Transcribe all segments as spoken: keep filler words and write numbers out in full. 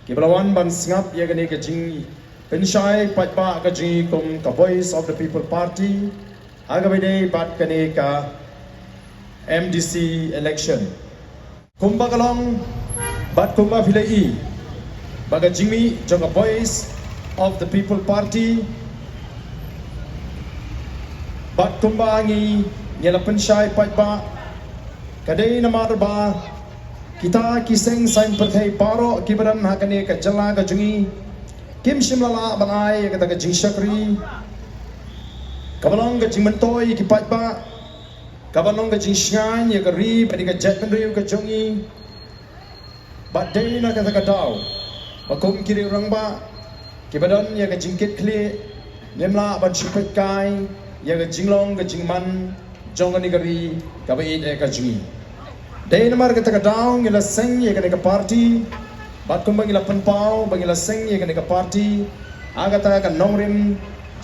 Kiba la wan ban sngap ïa kane ka jingpynshai paidbah ka jong ngi kum ka Voice of the People Party ha kaba ïadei bad kane ka M D C election. Kumba ka long bad kumba phi la ïohi ba ka jingmih jong ka Voice of the People Party bad kumba ngi ngi la pynshai paidbah ka dei namar ba kita ki seng saiñ pyrthei baroh kiba don ha kane ka jylla ka jong ngi kim shym la lah ban ai ïa kata ka jingshakri kaba long ka jingmyntoi ïa ki paidbah, kaba long ka jingshngaiñ ïa ka ri bad ïa ka jaitbynriew ka jong ngi. Bad dei na kata ka daw ba kum ki riew rangbah kiba don ïa ka jingkitkhlieh ngim lah ban shu peit kai ïa ka jinglong ka jingman jong kane ka ri kaba ïeit eh ka jong ngi. Dei namar kata ka daw ngi la seng ïa kane ka party bad kumba ngi la pynpaw ba ngi la seng ïa kane ka party ha kata ka nongrim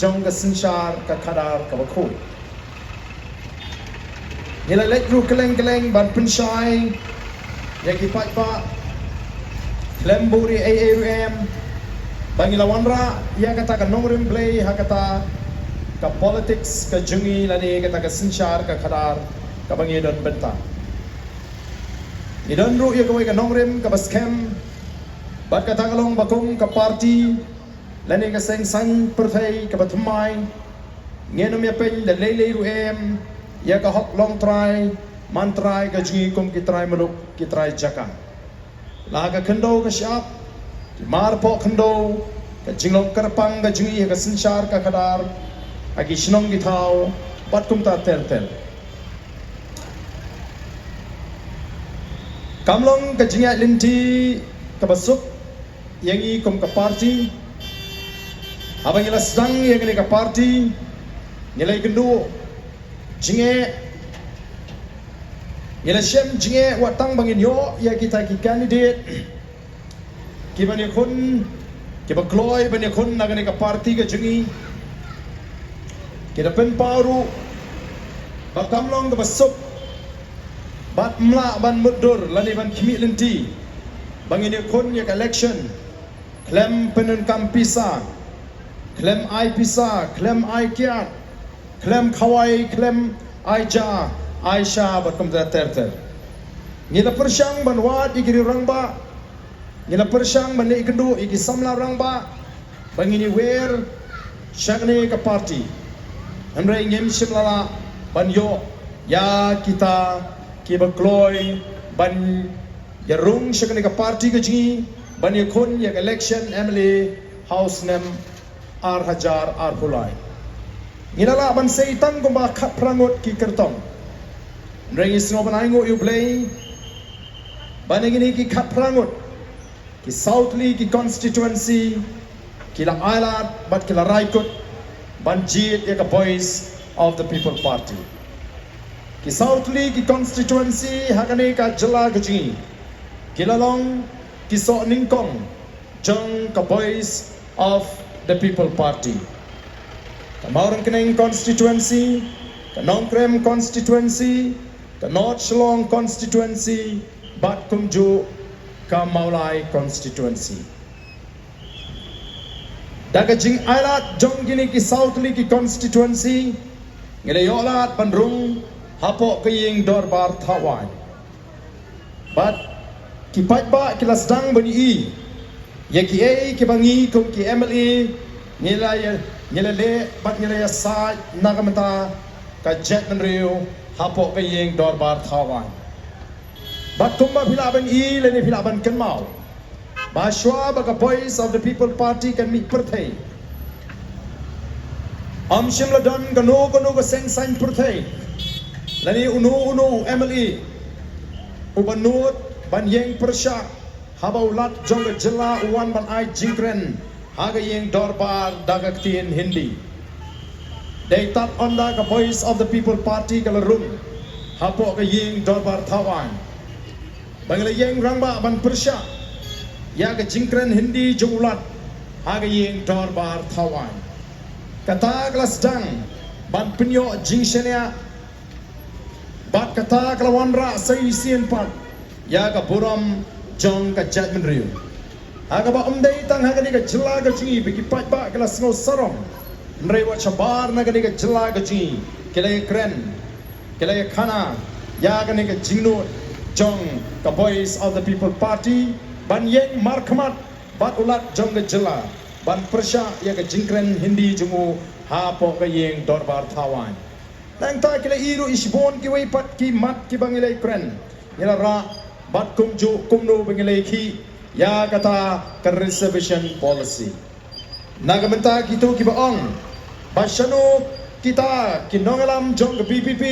jong ka synshar ka khadar kaba khuid. Ngi la leit ruh kylleng kylleng ban pynshai ïa ki paidbah khlem buri ei ei ruh em ba ngi la wanrah ïa kata ka nongrim Blei ha kata ka politics ka jong ngi lane kata ka synshar ka khadar kaba ngi don bynta. Ngi don ruh ïa kawei ka nongrim kaba skhem bad kata ka long ba kum ka party lane ka seng saiñ pyrthei kaba thymmai ngin ym ïapeiñ da lei lei ruh em ïa ka hok long trai man trai ka jong ngi kum ki trai muluk ki trai jaka. La ka khyndew ka shyiap ki mar poh khyndew ka jinglong kyrpang ka jong ngi ha ka synshar ka khadar ha ki shnong ki thaw bad kumta ter ter. Kam long ka jingïaid lynti kaba suk ïa ngi kum ka party. Haba ngi la sdang ïa kane ka party ngi la ïakynduh jingeh, ngi la shem jingeh wat tang ba ngin ïoh ïa kita ki candidate kiba ïakhun, kiba kloi ban ïakhun na kane ka party ka jong ngi. Ki da pynpaw ruh ba kam long kaba suk bad ym lah ban mutdur lane ban khmih lynti ba ngin ïakhun ïa ka election khlem pyndonkam pisa, khlem ai pisa, khlem ai kiad, khlem khawai, khlem ai ja ai sha bad kumta ter ter. Ngi la pyrshang ban wad ïa ki riew rangbah, ngi la pyrshang ban leit kynduh ïa ki samla rangbah ba ngin ïawer sha kane ka party. Hynrei ngim shym la lah ban ïoh ïa kita kiba kloi ban ïarung sha kane ka party ka jong ngi ban ïakhun ïa ka election M L A ha u snem ar hajar arphew lai. Ngi la lah ban sei tang kumba khatphra ngut ki kyrtong. Hynrei ngi sngew ban ai nguh ïa U Blei ba na kine ki khatphra ngut ki saw tylli ki constituency ki la ailad bad ki la rai kut ban jied ïa ka Voice of the People Party. Ki saw tylli ki constituency ha kane ka jylla ka jong ngi ki la long ki soh nyngkong jong ka Voice of the People Party. Ka Mawryngkneng constituency, ka Nongkrem constituency, ka North Shillong constituency bad kumjuh ka Mawlai constituency. Da ka jingailad jong kine ki saw tylli ki constituency ngi la ïoh lad ban rung hapoh ka ïing dorbar thawaiñ. Bad ki paidbah ki la sdang ban ïohi ïa kiei kiba ngi kum ki M L A ngi la ïa, ngi la leh bad ngi la ïasaid na ka bynta ka jaitbynriew hapoh ka ïing dorbar thawaiñ. Bad kumba phi lah ban ïohi lane phi lah ban kynmaw ba shuwa ba ka Voice of the People Party kan mih pyrthei, ym shym la don kano kano ka seng saiñ pyrthei lane uno uno u M L A uba nud ban ïeng pyrshah haba u Lat jong ka jylla u wan ban ai jingkren ha ka ïing dorbar da ka ktien Hindi. Dei tad ynda ka Voice of the People Party ka la rung hapoh ka ïing dorbar thawaiñ ba ngi la ïeng rangbah ban pyrshah ïa ka jingkren Hindi jong u Lat ha ka ïing dorbar thawaiñ. Kata ka la sdang ban pynïoh jingshaniah bad kata ka la wanrah sa shisien pat ïa ka burom jong ka jaitbynriew. Ha kaba ym dei tang ha kane ka jylla ka jong ngi ba ki paidbah ki la sngew sarong, hynrei wat shabar na kane ka jylla ka jong ngi ki la ïakren, ki la ïakhana ïa kane ka jingnud jong ka Voice of the People Party ban ïeng markhmat bad u Lat jong ka jylla ban pyrshah ïa ka jingkren Hindi jong u hapoh ka ïing dorbar thawaiñ. Nangta ki la ïohi ruh ïa shibun kiwei pat ki mat kiba ngi la ïakren, ngi la rah bad kumjuh kumno ba ngi la ïakhih ïa kata ka reservation policy. Na ka bynta kito kiba ong ba shano kita ki nongïalam jong ka VPP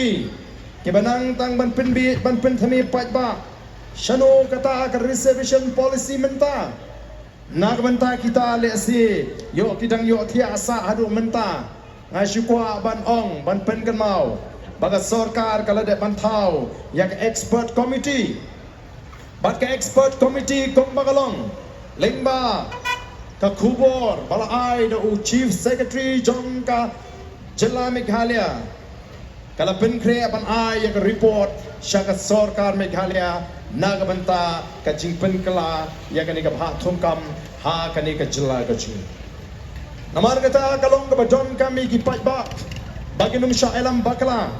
kiba nang tang ban pynbiej ban pynthame paidbah, shano kata ka reservation policy mynta? Na ka bynta kita lehse ïoh ki dang ïohthiah sah haduh mynta. Nga shu kwah ban ong ban pynkynmaw ba ka sorkar ka la dep ban thaw ïa ka expert committee. Bad ka expert committee kumba ka long lyngba ka khubor ba la ai da u Chief Secretary jong ka jylla Meghalaya, ka la pynkhreh ban ai ïa ka report sha ka sorkar Meghalaya na ka bynta ka jingpynkylla ïa kane ka bhah thungkam ha kane ka jylla ka jong ngi. Namar kata ka long kaba donkam ïa ki paidbah ba kin ym shah ïalam bakla,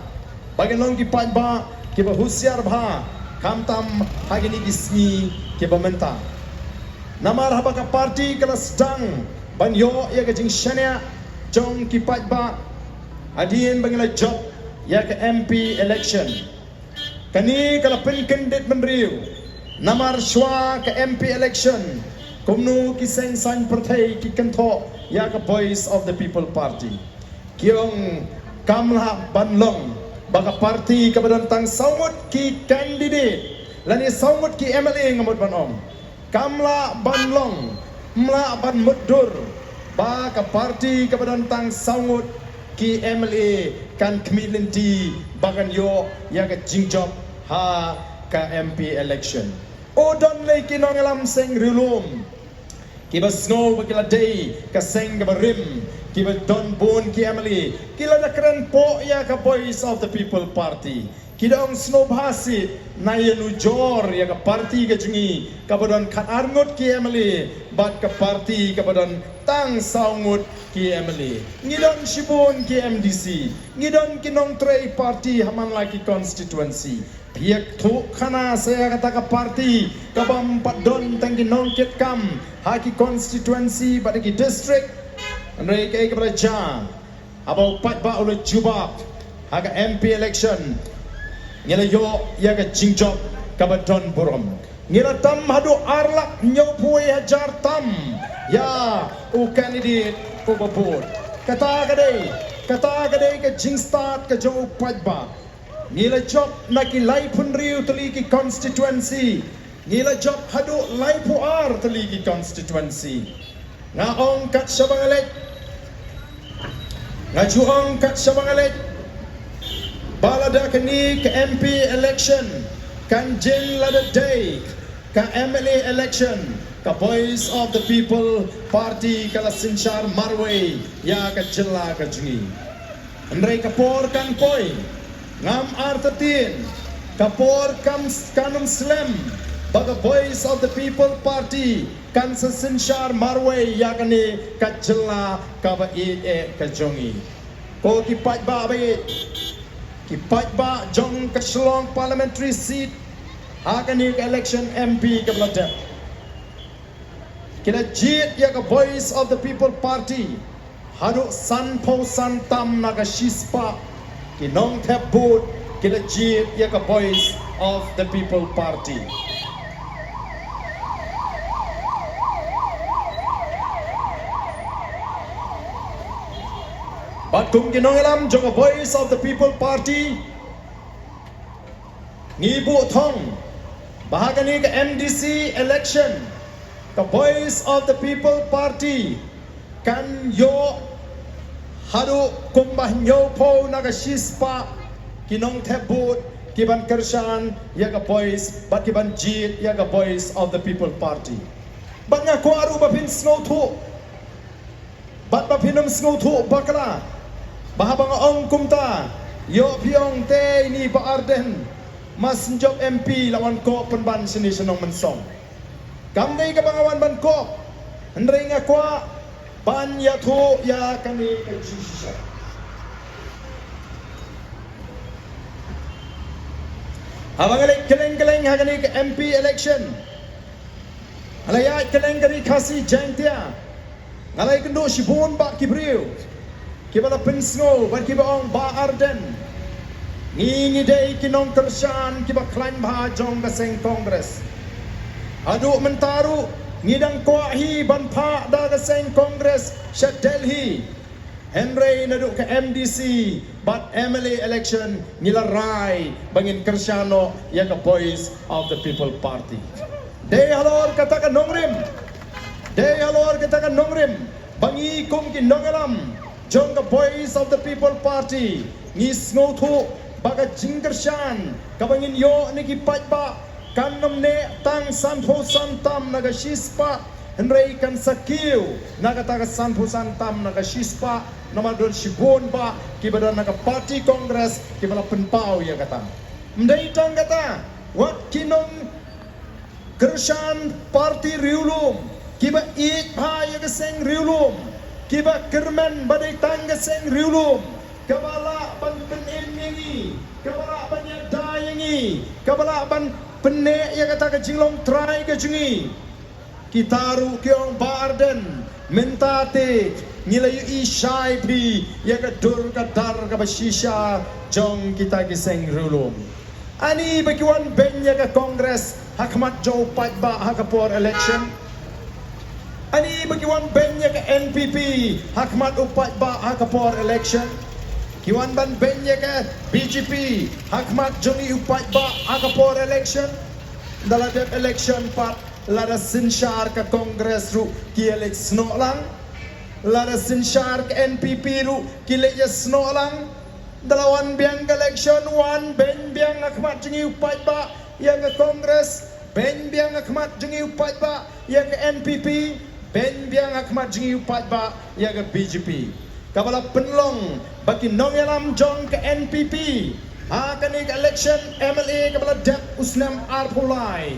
ba kin long ki paidbah kiba husiar bha, khamtam ha kine ki sngi kiba mynta. Namar haba ka party ka la sdang ban ïoh ïa ka jingshaniah jong ki paidbah hadien ba ngi la jop ïa ka MP election, kane ka la pynkyndit bynriew. Namar shuwa ka MP election, kumno ki seng saiñ pyrthei ki kynthoh ïa ka Voice of the People Party? Ki ong kam lah ban long ba ka party kaba don tang saw ngut ki candidate lane saw ngut ki MLA, nga mut ban ong kam lah ban long, ym lah ban mutdur ba ka party kaba don tang saw ngut ki MLA kan khmih lynti ba kan ïoh ïa ka jingjop ha ka MP election. U don lei ki nongïalam seng riewlum kiba sngew ba ki la dei ka seng kaba rim, kiba don bun ki MLA, ki la da kren poh ïa ka Voice of the People Party. Ki da ong sngewbha sih, na ïanujor ïa ka party ka jong ngi kaba don khatar ngut ki MLA bad ka party kaba don tang saw ngut ki MLA. Ngi don shibun ki MDC, ngi don ki nongtrei party ha man la ki constituency. Phi ïathuh khana sa ïa kata ka party kaba ym pat don tang ki nongkitkam ha ki constituency bad ki district. Hynrei kaei kaba la jia? Haba u paidbah u la jubab ha ka MP election, ngi la ïoh ïa ka jingjop kaba don burom. Ngi la tam haduh ar lak hynñiewphew hajar tam ïa u candidate uba bud. Kata ka dei, kata ka dei ka jingstad ka jong u paidbah. Ngi la jop na ki laiphew hynriew tylli ki constituency. Ngi la jop haduh laiphew ar tylli ki constituency. Nga ong kat shaba nga leit, nga ju ong kat shaba nga leit ba lada kane ka MP election kan jin lada dei ka MLA election, ka Voice of the People Party ka la synshar marwei ïa ka jylla ka jong ngi. Hynrei ka por kan poi, ngam artatien, ka por kan, kan ym slem ba ka Voice of the People Party kan sa synshar marwei ïa kane ka jylla kaba ïeit eh ka jong ngi. Ko ki paidbah ba ïeit, ki paidbah jong ka Shillong Parliamentary Seat, ha kane ka election MP kaba la dep, ki la jied ïa ka Voice of the People Party haduh sanphew san tam na ka shispah. Ki nongthep vote ki la jied ïa ka Voice of the People Party. Bad kum ki nongïalam jong ka Voice of the People Party, ngi buh thong ba ha kane ka MDC election, ka Voice of the People Party kan ïoh haduh kumba hynñiewphew na ka shispah ki nongthep vote ki ban kyrshan ïa ka Voice bad ki ban jied ïa ka Voice of the People Party. Bad nga kwah ruh ba phin sngewthuh, bad ba phin ym sngewthuh bakla ba haba nga ong kumta, ïoh phi ong te ini Bah Ardent, ma shu jop MP la wan koh pynban shane sha Nongmynsong. Kam dei kaba nga wan ban kop, hynrei nga kwah ban ïathuh ïa kane ka jingshisha. Haba nga leit kylleng kylleng ha kane ka M P election, nga la ïaid kylleng ka Ri Khasi Jaiñtia, nga la ïakynduh shibun bad ki briew kiba la pynsngew bad kiba ong, Bah Ardent, ngi ngi dei ki nongkyrshan kiba khlaiñ bha jong ka seng Congress. Haduh mynta ruh ngi dang kwah hi ban phah da ka seng Congress sha Delhi. Hynrei naduh ka M D C bad M L A election ngi la rai ba ngin kyrshan noh ïa ka Voice of the People Party. Dei halor kata ka nongrim, dei halor kata ka nongrim ba ngi kum ki nongïalam jong ka Voice of the People Party ngi sngewthuh ba ka jingkyrshan kaba ngin ïoh na ki paidbah kan ym neh tang sanphew san tam na ka shispah, hynrei kan sa kiew na kata ka sanphew san tam na ka shispah, namar don shibun bah kiba don na ka party Congress kiba la pynpaw ïa kata. Ym dei tang kata, wat ki nongkyrshan party riewlum kiba ïeit bha ïa ka seng riewlum, kiba kyrmen ba dei tang ka seng riewlum kaba lah ban pynim ïa ngi, kaba lah ban ïada ïa ngi, kaba lah ban pynneh ïa kata ka jinglong trai ka jong ngi. Kita ruh ki ong, Bah Ardent, mynta te ngi la ïohi shai phi ïa ka dur ka dar kaba shisha jong kita ki seng riewlum. Ani ba ki wan beiñ ïa ka Congress ha khmat jong u paidbah ha ka por election? Ani ba ki wan beiñ ïa ka N P P ha khmat u paidbah ha ka por election? Ki wan ban beiñ ïa ka B J P ha khmat jong i u paidbah ha ka por election? Da la dep election pat, lada synshar ka Congress ruh ki ïa leit snoh lang, lada synshar ka N P P ruh ki leit ïa snoh lang. Da la wan biang ka election, wan beiñ biang ha khmat jong i u paidbah ïa ka Congress, beiñ biang ha khmat jong i u paidbah ïa ka N P P, beiñ biang ha khmat jong i u paidbah ïa ka B J P. Kaba la pynlong ba ki nongïalam jong ka N P P ha kane ka election M L A kaba la dep u snem arphew lai,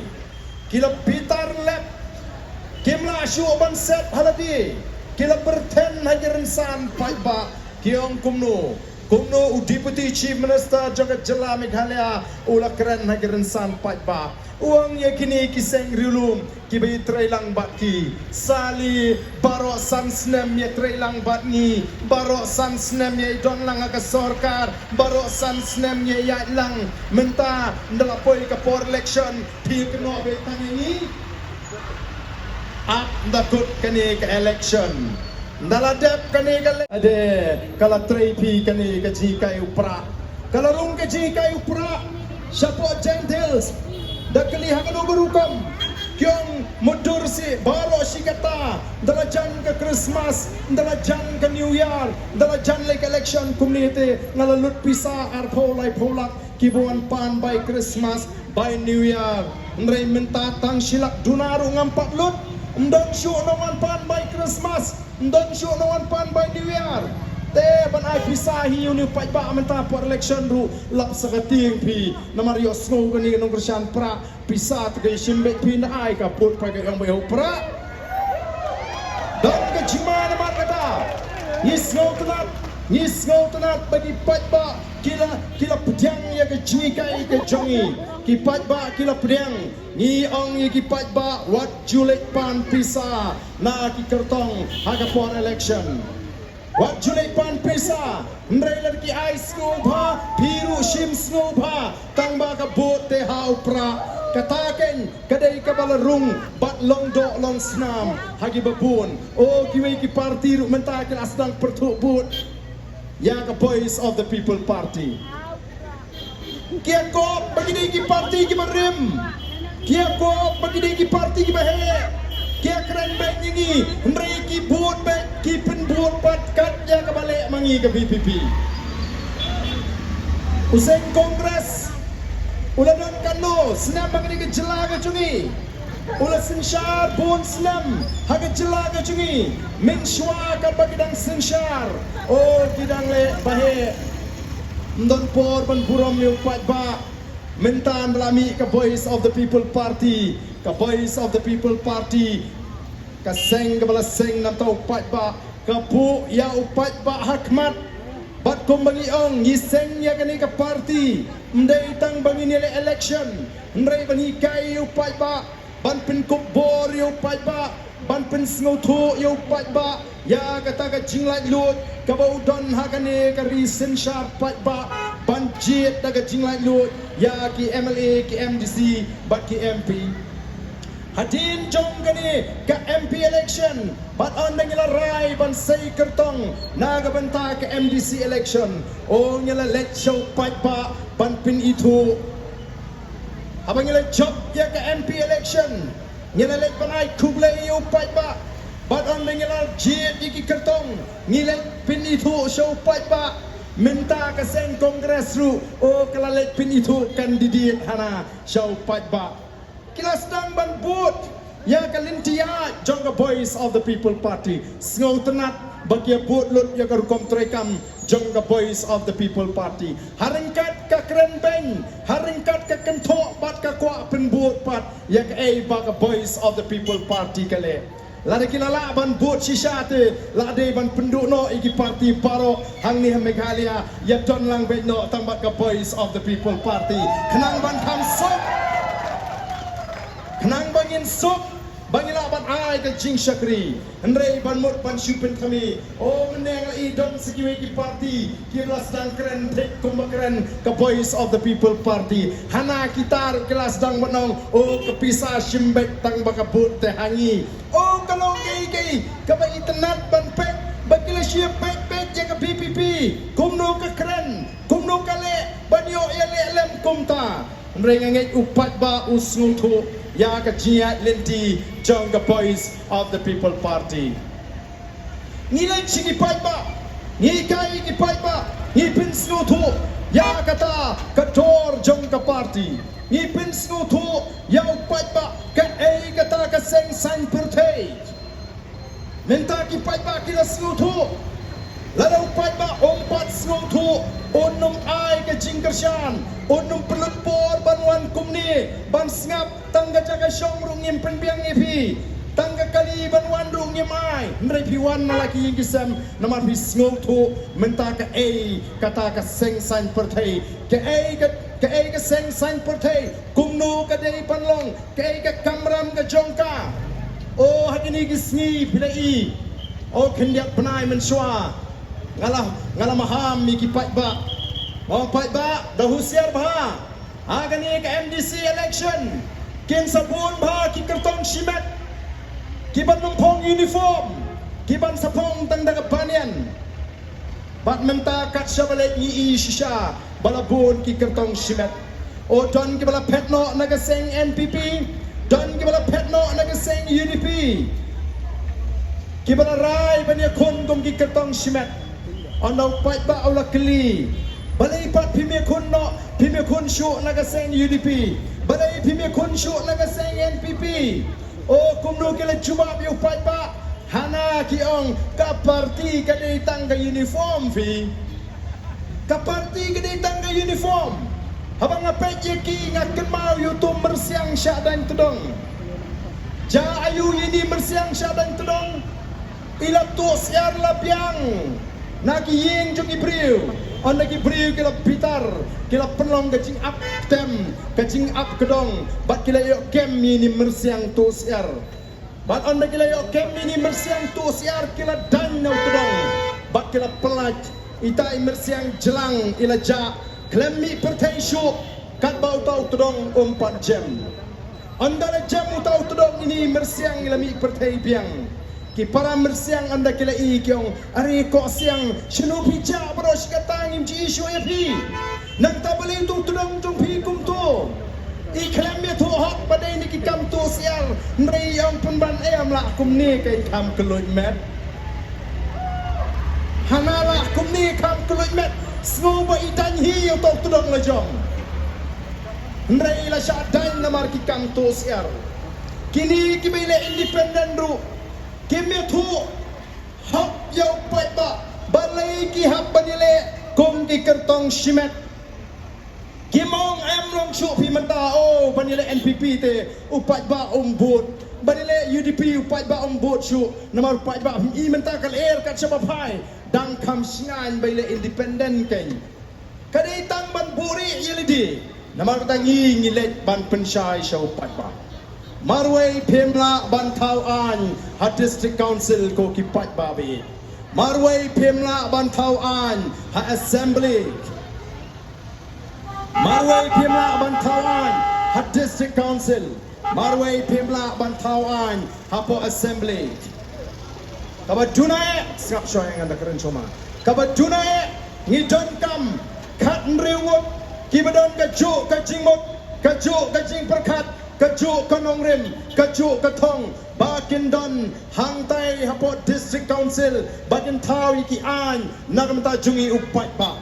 ki la bitar lep, kim lah shuh ban set ha lade, ki la pyrthen ha ki rynsan paidbah, ki ong kumno, kumno u Deputy Chief Minister jong ka jylla Meghalaya u la kren ha ki rynsan paidbah. U ong ïa kine ki seng riewlum kiba ïatrei lang bad ki. Sali, baroh san snem ïatrei lang bad ngi, baroh san snem ïa don lang ha ka sorkar, baroh san snem ïa ïaid lang. Mynta ynda la poi ka por election, phi kynnoh beit tang ïa ngi? Ap ynda kut kane ka election. Ynda la dep kane ka le-, ade, ka la trei phi kane ka jinghikai u Prah. Ka la rung ka jinghikai u Prah shapoh Jaintia Hills. Da kylli ha kano ka rukom, ki ong mutdur seh baroh shi katta, ynda la jan ka Christmas, ynda la jan ka New Year, ynda la jan lei ka election kumne te nga la lut pisa arphew laiphew lak kiba wan pan bai Christmas, bai New Year. Hynrei mynta tang shi lak duna ruh ngam pat lut. Ym don shuh nongwan pan bai Christmas, ym don shuh nongwan pan bai New Year. Te ban ai pisa hi ïa une u paidbah mynta por election ruh lap sa ka tieng phi. Namar ïohsngew kane ka nongkyrshan Prah, pisa te ka ïashim beit phi, ynda ai ka pud pat ka ïong beit ha u Prah. Don ka jingma namar kata. Ngi sngewtynnat, ngi sngewtynnat ba ki paidbah ki la, ki la pdiang ïa ka jinghikai ka jong ngi. Ki paidbah ki la pdiang. Ngi ong ïa ki paidbah, wat ju leit pan pisa na ki kyrtong ha ka por election. Wat ju leit pan pisa, hynrei lada ki ai sngewbha, phi ruh shim sngewbha, tang ba ka vote te ha u Prah. Kata keiñ ka dei kaba la rung bad long doh long snam ha kiba bun. O kiwei ki party ruh mynta ki la sdang pyrthuh vote ïa ka Voice of the People Party. Ki ïa kop ba ki dei ki party kiba rim. Ki ïa kop ba ki dei ki party kiba heh. Ki ïa kren beit ïa ngi, hynrei ki bud beit, ki pynbud pat kat ïa kaba leh ma ngi ka V P P. U seng Congress u la don katno snem ha kane ka jylla ka jong ngi? U la synshar bun snem ha ka jylla ka jong ngi. Mynshuwa katba ki dang synshar, o, ki dang leh ba heh. Ym don por ban burom ïa u paidbah. Mynta nda la mih ka Voice of the People Party, ka Voice of the People Party, ka seng kaba la seng namar u paidbah, ka buh ïa u paidbah ha khmat. Bad kumba ngi ong, ngi seng ïa kane ka party, ym dei tang ba ngin ïaleh election, hynrei ban hikai ïa u paidbah, ban pynkup bor ïa u paidbah, ban pynsngewthuh ïa u paidbah ïa kata ka jinglaitluid kaba u don ha kane ka ri synshar paidbah, ban jied da ka jinglaitluid ïa ki M L A, ki M D C bad ki M P. Hadien jong kane ka M P election, bad ynda ngi la rai ban sei kyrtong na ka bynta ka M D C election, o ngi la leit sha u paidbah ban pynithuh. Haba ngi la jop ïa ka M P election, ngi la leit ban ai khublei ïa u paidbah. Bad ynda ngi la jied ïa ki kyrtong, ngi leit pynithuh sha u paidbah. Mynta ka seng Congress ruh, o ka la leit pynithuh candidate hana sha u paidbah. Ki la sdang ban bud ïa ka lynti ïaid jong ka Voice of the People Party. Sngewtynnat ba ki ïa bud lut ïa ka rukom treikam jong ka Voice of the People Party. Ha ryngkat ka kren beiñ, ha ryngkat ka kynthoh bad ka kwah pynbud pat ïa kaei ba ka Voice of the People Party ka leh. Lada ki la lah ban bud shisha te, la dei ban pynduh noh ïa ki party baroh hangne ha Meghalaya, ïa don lang beit noh tang bad ka Voice of the People Party. Khnang ban kham suk, khnang ba ngin suk, ba ngin lah ban ai ka jingshakri. Hynrei ban mut ban shu pynthame, o mynne nga i don sa kiwei ki party, ki la sdang kren thik kumba kren ka Voice of the People Party. Hana kita ruh ki la sdang ban ong, o ka pisa shim beit tang ba ka bud te ha ngi. O ka long kaei kaei kaba itynnat ban peit, ba ki la shu peit peit ïa ka V P P, kumno ka kren, kumno ka leh, ban ïoh ïaleh lem kumta. Hynrei nga ngeit u paidbah u sngewthuh ïa ka jingïaid lynti jong ka Voice of the People Party. Ngi leit sha ki paidbah, ngi hikai ki paidbah, ngi pynsngewthuh ïa kata ka dor jong ka party. Ngi pynsngewthuh ïa u paidbah kaei kata ka seng saiñ pyrthei. Mynta ki paidbah ki la sngewthuh. Lada u paidbah um pat sngewthuh, un ym ai ka jingkyrshan, un ym pynlut por ban wan kumne, ban sngap, tang ka jaka shong ruh ngim pynbiang ïa phi, tang ka kali ban wan ruh ngim ai, hynrei phi wan na la ki ïing ki sem, namar phi sngewthuh mynta kaei kata ka seng saiñ pyrthei, kaei ka, kaei ka seng saiñ pyrthei, kumno ka dei ban long, kaei ka kamram ka jong ka. O ha kine ki sngi phi la i, o khyndiat bnai mynshuwa, nga la, nga la maham ïa ki paidbah. O paidbah, da husiar bha. Ha kane ka M D C election, kin sa bun bha ki kyrtong shimet, ki ban ym phong uniform, ki ban sa phong tang da ka banyan. Bad mynta kat shaba leit ngi i shisha ba la bun ki kyrtong shimet. O don kiba la phet noh na ka seng N P P, don kiba la phet noh na ka seng U D P. Kiba la rai ban ïakhun kum ki kyrtong shimet. Ynda u paidbah u la kylli, balei pat phim ïakhun noh, phim ïakhun shuh na ka seng U D P? Balei phim ïakhun shuh na ka seng N P P? O kumno ki la jubab ïa u paidbah? Hana ki ong ka party ka dei tang ka uniform phi. Ka party ka dei tang ka uniform. Haba nga peit ïa ki nga kynmaw ïa uto u myrsiang shah daiñ tdong. Ja aïu ïa ini myrsiang shah daiñ tdong? I la tuh syiar la biang na ki ïing jong ki briew. Ynda ki briew ki la bitar, ki la pynlong ka jingap ktem, ka jingap kdong, bad ki la ïoh kem ïa ini myrsiang tuh syiar. Bad ynda ki la ïoh kem ïa ini myrsiang tuh syiar ki la daiñ na u tdong. Bad ki la pyllait, ita i myrsiang jlang i la jah, khlem mih pyrthei shuh, katba uta u tdong um pat jem. Ynda la jem uta u tdong ini i myrsiang i la mih pyrthei biang. Ki para myrsiang ynda ki la i ki ong, are koh siang, shano phi jah baroh shi katta ngim ju i shuh ïa phi. Nangta balei uta u tdong jong phi kumto? I khlem ïathuh hok ba dei na ki kam tuh syiar, hynrei i ong pynban em lah kumne ka i kham kylluid met. Hana lah kumne kham kylluid met, sngew ba i daiñ hi ïa uta u tdong la jong. Hynrei i la shah daiñ namar ki kam tuh syiar. Kine kiba i leh independent ruh kim ïathuh hok ïa u paidbah balei ki hap ban ïaleh kum ki kyrtong shimet. Kim ong em long shuh phi mynta, oh, ban ïaleh N P P te u paidbah um bud. Ban ïaleh U D P u paidbah um bud shuh. Namar u paidbah phi mynta ka lyer kat shaba phai dang kham shngain ba ïaleh independent kein. Ka dei tang ban buhrieh ïa lade. Namar kata ngi ngi leit ban pynshai sha u paidbah. Marwei phim lah ban thaw aiñ ha District Council ko ki paidbah ba ïeit. Marwei phim lah ban thaw aiñ ha Assembly. Marwei phim lah ban thaw aiñ ha District Council. Marwei phim lah ban thaw aiñ hapoh Assembly. Kaba duna eh, sngap shwa ngan da kren shwa ma. Kaba duna eh, ngi donkam khathynriew ngut kiba don kajuh ka jingmut, kajuh ka jingpyrkhat, kajuh ka nongrim, kajuh ka thong ba kin don hangtai hapoh District Council ba kin thaw ïa ki aiñ na ka bynta jong ngi u paidbah.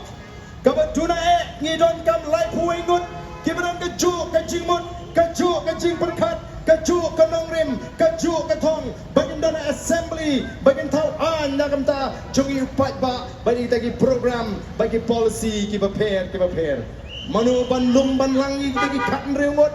Kaba duna eh, ngi donkam laiphew wei ngut kiba don kajuh ka jingmut, kajuh ka jingpyrkhat, kajuh ka nongrim, kajuh ka thong ba kin don ha Assembly ba kin thaw aiñ na ka bynta jong ngi u paidbah bad ïa kita ki program bad ki policy kiba pher kiba pher. Mano ban lum ban lang ïa kita ki khathynriew ngut?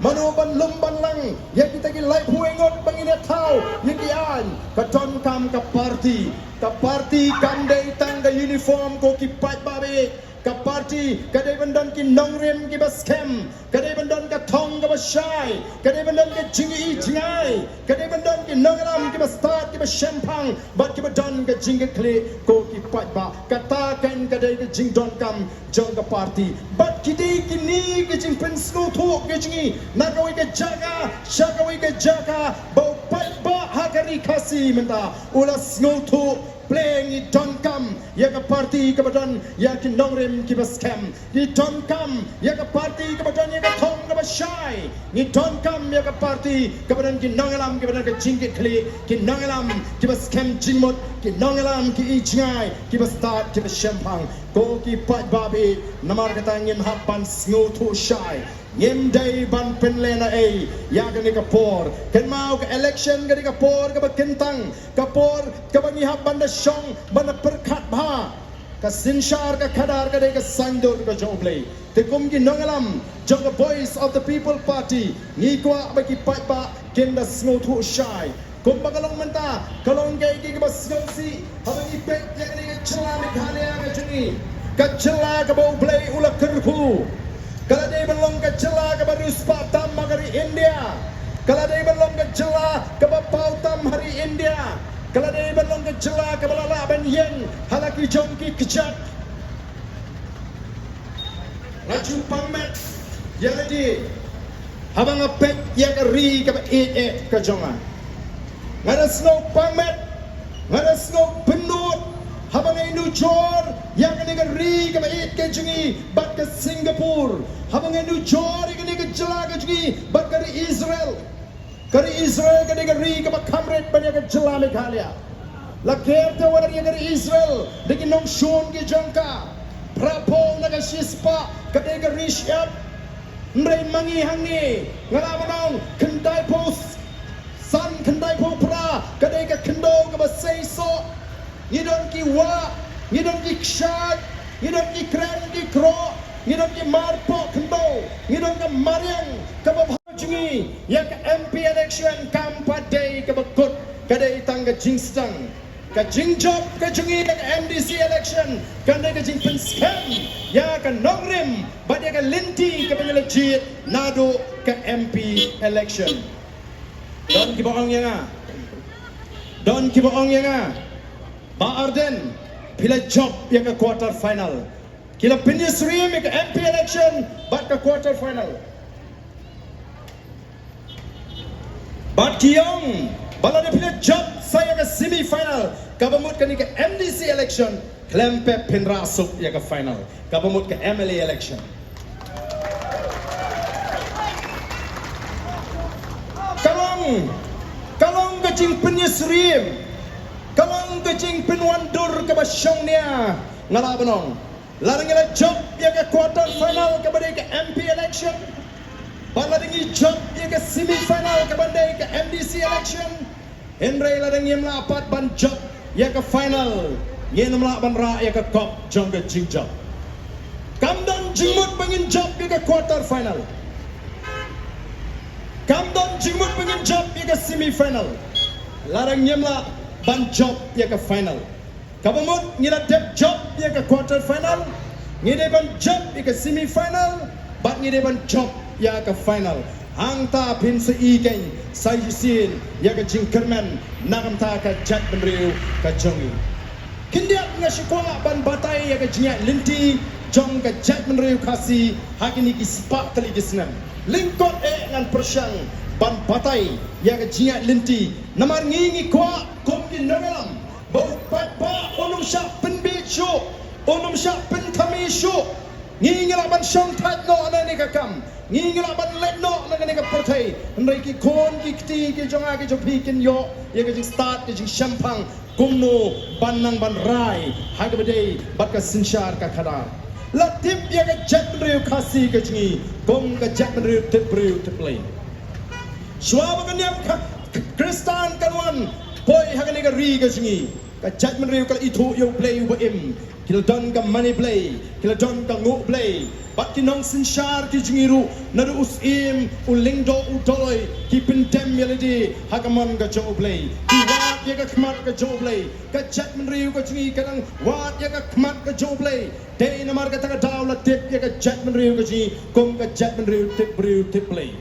Mano ban lum ban lang ïa kita ki laiphew wei ngut ba ngin ïa thaw ïa ki aiñ? Ka donkam ka party. Ka party kam dei tang ka uniform ko ki paidbah ba ïeit. Ka party ka dei ban don ki nongrim kiba skhem, ka dei ban don ka thong kaba shai, ka dei ban don ka jingïohi jngai, ka dei ban don ki nongïalam kiba stad kiba shemphang bad kiba don ka jingkitkhlieh ko ki paidbah. Kata kan ka dei ka jingdonkam jong ka party. Bad ki dei kine ki jingpynsngewthuh ki jong ngi na kawei ka jaka sha kawei ka jaka ba u paidbah ha ka ri Khasi mynta u la sngewthuh. Pyrshah ngi donkam ïa ka party kaba don ïa ki nongrim kiba skhem. Ngi donkam ïa ka party kaba don ïa ka thong kaba shai. Ngi donkam ïa ka party kaba don ki nongïalam kiba don ka jingkitkhlieh, ki nongïalam kiba skhem jingmut, ki nongïalam ki ïohi jngai, kiba stad kiba shemphang. Ko ki paidbah ba ïeit, namar kata ngim hap ban sngewthuh shai. Ngim dei ban pynlehnohei ïa kane ka por. Kynmaw ka election ka dei ka por kaba kyntang, ka por kaba ngi hap ban da shong ban da pyrkhat bha. Ka synshar ka khadar ka dei ka saiñdur ka jong U Blei. Te kum ki nongïalam jong ka Voice of the People Party, ngi kwah ba ki paidbah kin da sngewthuh shai. Kumba ka long mynta, ka long kaei kaei kaba sngewsih haba ngi peit ïa kane ka jylla Meghalaya ka jong ngi, ka jylla kaba U Blei u la kyrkhu. Ka la dei ban long ka jylla kaba riewspah tam ha ka ri India. Ka la dei ban long ka jylla kaba paw tam ha ri India. Ka la dei ban long ka jylla kaba la lah ban ïeng ha la ki jong ki kjat. Nga ju pang met ïa lade haba nga peit ïa ka ri kaba ïeit eh ka jong nga. Nga da sngew pang met, nga da sngew pynlut haba nga ïanujor ïa kane ka ri kaba ïeit ka jong ngi bad ka Singapore, haba nga ïanujor ïa kane ka jylla ka jong ngi bad ka ri Israel. Ka ri Israel ka dei ka ri kaba kham rit ban ïa ka jylla Meghalaya. La ker te wat ïa ka ri Israel da ki nongshun ki jong ka. Phra phew na ka shispah ka dei ka ri shyiap. Hynrei ma ngi hangne, nga la ban ong, khyndai phew san, khyndai phew phra ka dei ka khyndew kaba seisoh. Ngi don ki wah, ngi don ki kshaid, ngi don ki kren ki kroh, ngi don ki marpoh khyndew, ngi don ka mariang kaba bha. Jong ngi ïa ka M P election kam pat dei kaba kut, ka dei tang ka jingsdang. Ka jingjop ka jong ngi ïa ka M D C election kan dei ka jingpynskhem ïa ka nongrim bad ïa ka lynti kaba ngi la jied naduh ka M P election. Don kiba ong ïa nga, don kiba ong ïa nga, Bah Ardent, phi la jop ïa ka quarter final. Ki la pynïasyriem ïa ka M P election bad ka quarter final. Bad ki ong ba lada phi la jop sa ïa ka semi final, kaba mut kane ka M D C election, khlem pep phin rah suk ïa ka final, kaba mut ka M L A election. Ka long, ka long ka jingpynïasyriem, ka long ka jingpynwandur kaba shongnia. Nga la ban ong, lada ngi la jop ïa ka quarter final kaba dei ka M P election, bad lada ngi jop ïa ka semi final kaba dei ka M D C election, hynrei lada ngim lah pat ban jop ïa ka final, ngin ym lah ban rah ïa ka kop jong ka jingjop. Kam don jingmut ba ngin jop ïa ka quarter final. Kam don jingmut ba ngin jop ïa ka semi final lada ngim lah ban jop ïa ka final. Kaba mut ngi la dep jop ïa ka quarter final, ngi dei ban jop ïa ka semi final, bad ngi dei ban jop ïa ka final. Hangta phin sa ïohi kein sa shisien ïa ka jingkyrmen na ka bynta ka jaitbynriew ka jong ngi. Khyndiat nga shu kwah ban batai ïa ka jingïaid lynti jong ka jaitbynriew Khasi ha kine ki spah tylli ki snem. Lyngkot eh ngan pyrshang ban batai ïa ka jingïaid lynti, namar ngi ngi kwah kum ki nongïalam ba u paidbah un ym shah pynbiej shuh, un ym shah pynthame shuh. Ngi ngi lah ban shong thait noh na kane ka kam, ngi ngi lah ban leit noh na kane ka pyrthei. Hynrei ki khun ki kti ki jong nga ki jong phi kin ïoh ïa ka jingstad ka jingshemphang kumno ban nang ban rai ha kaba dei bad ka synshar ka khadar. La tip ïa ka jaitbynriew Khasi ka jong ngi kum ka jaitbynriew tip briew tip Blei. Shuwa ba ka niam ka Khristan kan wan poi ha kane ka ri ka jong ngi, ka jaitbynriew ka la ithuh ïa u Blei uba im. Ki la don ka mane Blei, ki la don ka nguh Blei. Bad ki nongsynshar ki jong ngi ruh, naduh u Syiem, u Lyngdoh, u Doloi, ki pyndem ïa lade ha ka mon ka jong u Blei. Ki wad ïa ka khmat ka jong u Blei. Ka jaitbynriew ka jong ngi ka dang wad ïa ka khmat ka jong u Blei. Dei namar kata ka daw la tip ïa ka jaitbynriew ka jong ngi kum ka jaitbynriew tip briew tip Blei.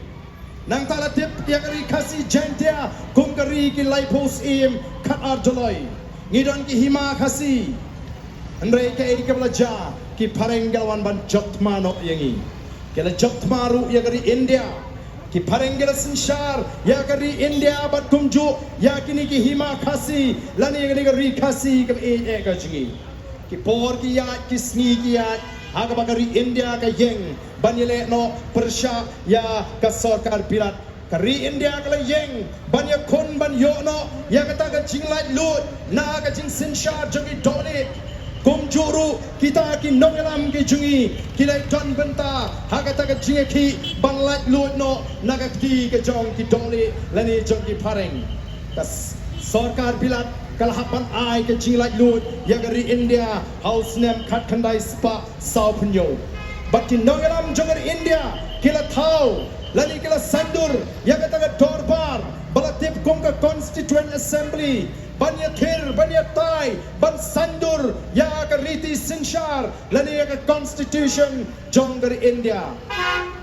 Nangta la tip ïa ka ri Khasi Jaiñtia kum ka ri ki laiphew syiem khatar jloi. Ngi don ki Hima Khasi. Hynrei kaei kaba la jia, ki phareng ki la wan ban jop thma noh ïa ngi. Ki la jop thma ruh ïa ka ri India. Ki phareng ki la synshar ïa ka ri India bad kumjuh ïa kine ki Hima Khasi lane ïa kane ka ri Khasi kaba ïeit eh ka jong ngi. Ki por ki ïaid, ki sngi ki ïaid, ha kaba ka ri India ka ïeng ban ïaleh noh pyrshah ïa ka sorkar bilat. Ka ri India ka la ïeng ban ïakhun ban ïoh noh ïa kata ka jinglaitluid na ka jingsynshar jong ki dohlieh. Kumjuh ruh kita ki nongïalam ki jong ngi ki la don bynta ha kata ka jingïakhih ban laitluid noh na ka kti ka jong ki dohlieh lane jong ki phareng. Ka s-, sorkar bilat ka la hap ban ai ka jinglaitluid ïa ka ri India ha u snem khatkhyndai spah sawphew hynñiew. Bad ki nongïalam jong ka ri India ki la thaw lane ki la saiñdur ïa kata ka dorbar ba la tip kum ka Constituent Assembly ban ïathir, ban ïatai, ban saiñdur ïa ka riti synshar lane ïa ka Constitution jong ka ri India.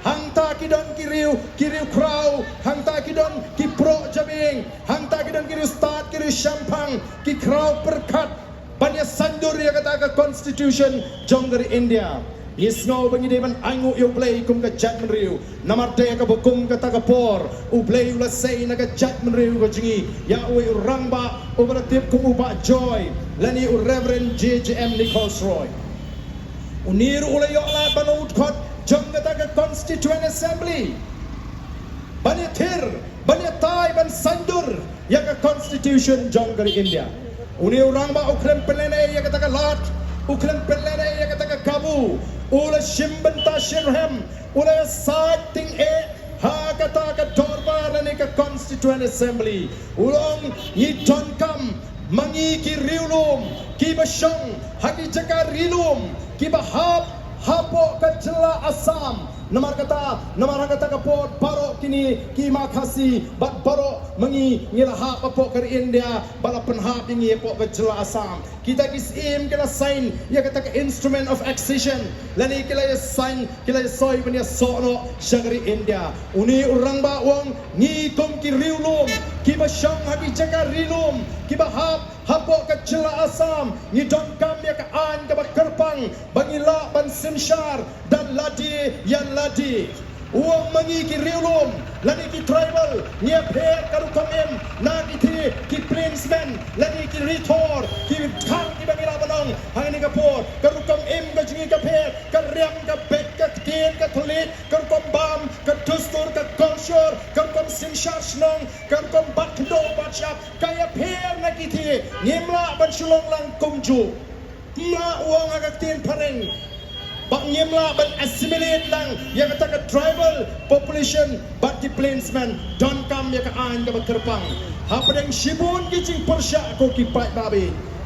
Hangta ki don ki riew, ki riew khraw, hangta ki don ki proh jabieng, hangta ki don ki riew stad, ki riew shemphang, ki khraw pyrkhat ban ïa saiñdur ïa kata ka Constitution jong ka ri India. Ngi sngew ba ngi dei ban ainguh ïa u Blei kum ka jaitbynriew. Namar dei kaba kum kata ka por u Blei u la sei na ka jaitbynriew ka jong ngi ïa uwei u rangbah uba la tip kum u Bah Joy lane u Reverend J J M Nichols Roy. Une ruh u la ïoh lad ban long u dkhot jong kata ka Constituent Assembly ban ïathir, ban ïatai, ban saiñdur ïa ka Constitution jong ka ri India. Une u rangbah u khlem pynlehnohei ïa kata ka lad, u khlem pynlehnohei ïa kata ka kabu, u la shim bynta shitrhem, u la ïasaid tyngeh ha kata ka dorbar lane ka Constituent Assembly. U la ong, ngi donkam ma ngi ki riewlum kiba shong ha ki jaka rilum kiba hap hapoh ka jylla Assam. Namar kata, namar ha kata ka por baroh kine ki Hima Khasi bad baroh ma ngi ngi la hap hapoh ka ri India ba la pynhap ïa ngi hapoh ka jylla Assam. Kita ki syiem ki la sign ïa kata ka Instrument of Accession lane ki la ïa sign, ki la ïa soi ban ïa soh noh sha ka ri India. Une u rangbah u ong, ngi kum ki riewlum kiba shong ha ki jaka rilum kiba hap hapoh ka jylla Assam, ngi donkam ïa ka aiñ kaba kyrpang ba ngi lah ban synshar da lade ïa lade. U ong, ma ngi ki riewlum lane ki tribal ngi ïapher ka rukom im na ki thie, ki plainsmen lane ki rithor, ki khang kiba ngi lah ban ong ha kane ka por. Ka rukom im ka jong ngi ka pher, ka riam ka beit, ka ktien ka thylliej, ka rukom bam, ka dustur, ka culture, ka rukom synshar shnong, ka rukom bat khyndew bat shyiap, ka ïapher na ki thie. Ngim lah ban shu long lang kumjuh. Ym lah, u ong ha ka ktien phareng, ba ngim lah ban assimilate lang ïa kata ka tribal population bad ki plainsmen. Donkam ïa ka aiñ kaba kyrpang. Hapdeng shibun ki jingpyrshah, ko ki paidbah,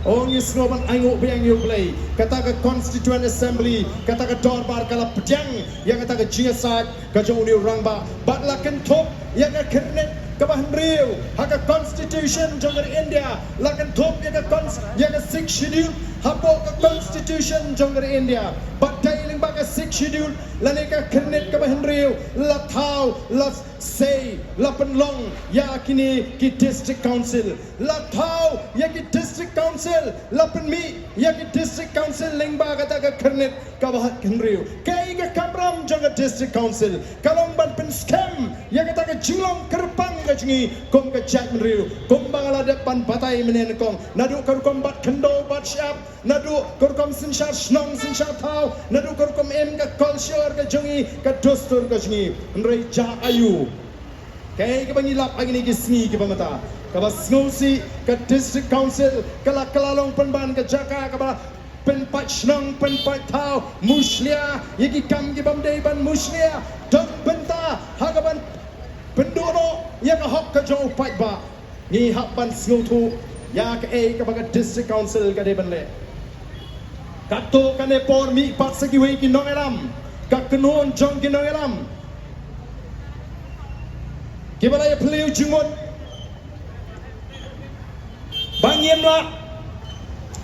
Ong ïa sngew ban ainguh biang ïa U Blei, kata ka Constituent Assembly, kata ka dorbar ka la pdiang ïa kata ka jingïasaid ka jong u rangbah, bad la kynthup ïa ka khyrnit kaba hynriew ha ka Constitution jong ka India, la kynthup ïa ka cons ïa ka Sixth Schedule hapoh ka Constitution jong ka India. Bad dei lyngba ka Sixth Schedule lane ka khyrnit kaba hynriew la thaw, la sei, la pynlong ïa kine ki District Council. La thaw ïa ki District Council, la pynmih ïa ki District Council lyngba kata ka khyrnit kaba hynriew. Kaei ka kamram jong ka District Council? Ka long ban pynskhem ïa kata ka jinglong kyrpang ka jong ngi kum ka jaitbynriew. Kumba nga la dep ban batai mynne nyngkong, naduh ka rukom bat khyndew bat shyiap, naduh ka rukom synshar shnong synshar thaw, naduh ka rukom im ka culture ka jong ngi, ka dustur ka jong ngi. Hynrei jia aiu? Kaei kaba ngi lap ha kine ki sngi kiba mynta? Kaba sngewsih, ka District Council ka la kylla long pynban ka jaka kaba pynpait shnong pynpait thaw, mushlia ïa ki kam kibym dei ban mushlia, don bynta ha kaban pynduh noh ïa ka hok ka jong u paidbah. Ngi hap ban sngewthuh ïa kaei kaba ka District Council ka dei ban leh. Katto katne por mih pat sa kiwei ki nongïalam, ka kynhun jong ki nongïalam kiba la ïaphylliew jingmut ba ngim lah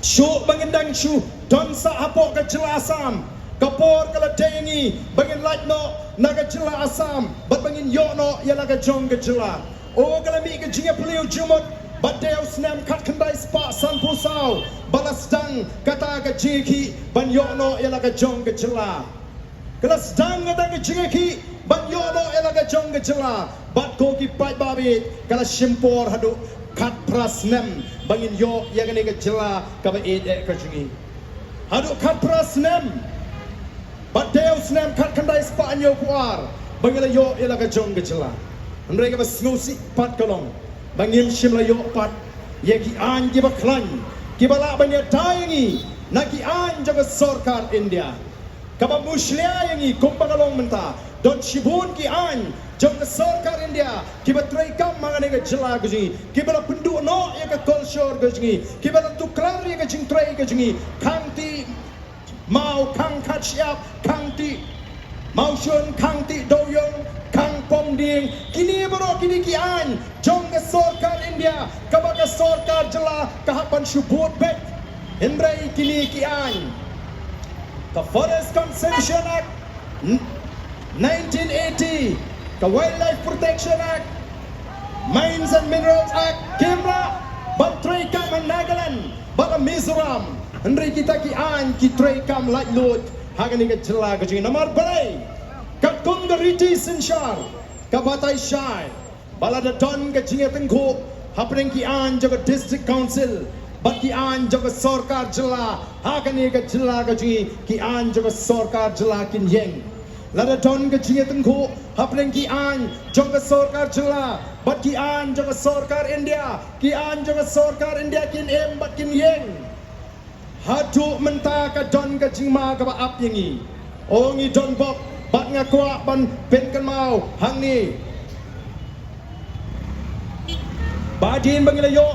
shuh, ba ngin dang shu don sah hapoh ka jylla Assam. Ka por ka la dei ïa ngi ba ngin lait noh na ka jylla Assam bad ba ngin ïoh noh ïa la ka jong ka jylla. O, ka la mih ka jingïaphylliew jingmut bad dei u snem khatkhyndai spah sanphew saw ba la sdang kata ka jingïakhih ban ïoh noh ïa la ka jong ka jylla. Ka la sdang kata ka jingïakhih ban ïoh noh ïa la ka jong ka jylla, bad ko ki paidbah, ka la shim por haduh khatphra snem ba ngin ïoh ïa kane ka jylla kaba ïeit eh ka jong ngi. Haduh khatphra snem, bad dei u snem khatkhyndai spah hynñiewphew ar ba ngi la ïoh ïa la ka jong ka jylla. Hynrei kaba sngewsih pat ka long ba ngim shym la ïoh pat ïa ki aiñ kiba khlaiñ kiba lah ban ïada ïa ngi na ki aiñ jong ka sorkar India. Kaba mushlia ïa ngi kumba ka long mynta, don shibun ki aiñ jong ka sorkar India kiba treikam ha kane ka jylla ka jong ngi, kiba la pynduh noh ïa ka culture ka jong ngi, kiba la tuklar ïa ka jingtrei ka jong ngi. Khang tih maw, khang khat shyiap, khang tih mawshun, khang tih dewiong, khang pom dieng, kine baroh kine ki aiñ jong ka sorkar India kaba ka sorkar jylla ka hap ban shu bud beit. Hynrei kine ki aiñ, ka Forest Conservation Act, n-, nineteen eighty, ka Wildlife Protection Act, Mines and Minerals Act, kim lah ban treikam ha Nagaland bad ha Mizoram. Hynrei kita ki aiñ ki treikam laitluid ha kane ka jylla ka jong ngi. Namar balei? Katkum ka riti synshar ka batai shai ba lada don ka jingïatyngkhuh hapdeng ki aiñ jong ka District Council bad ki aiñ jong ka sorkar jylla ha kane ka jylla ka jong ngi, ki aiñ jong ka sorkar jylla kin ïeng. Lada don ka jingïatyngkhuh hapdeng ki aiñ jong ka sorkar jylla bad ki aiñ jong ka sorkar India, ki aiñ jong ka sorkar India kin im bad kin ïeng. Haduh mynta ka don ka jingma kaba ap ïa ngi. O, ngi don bok bad nga kwah ban pynkynmaw hangne ba hadien ba ngi la ïoh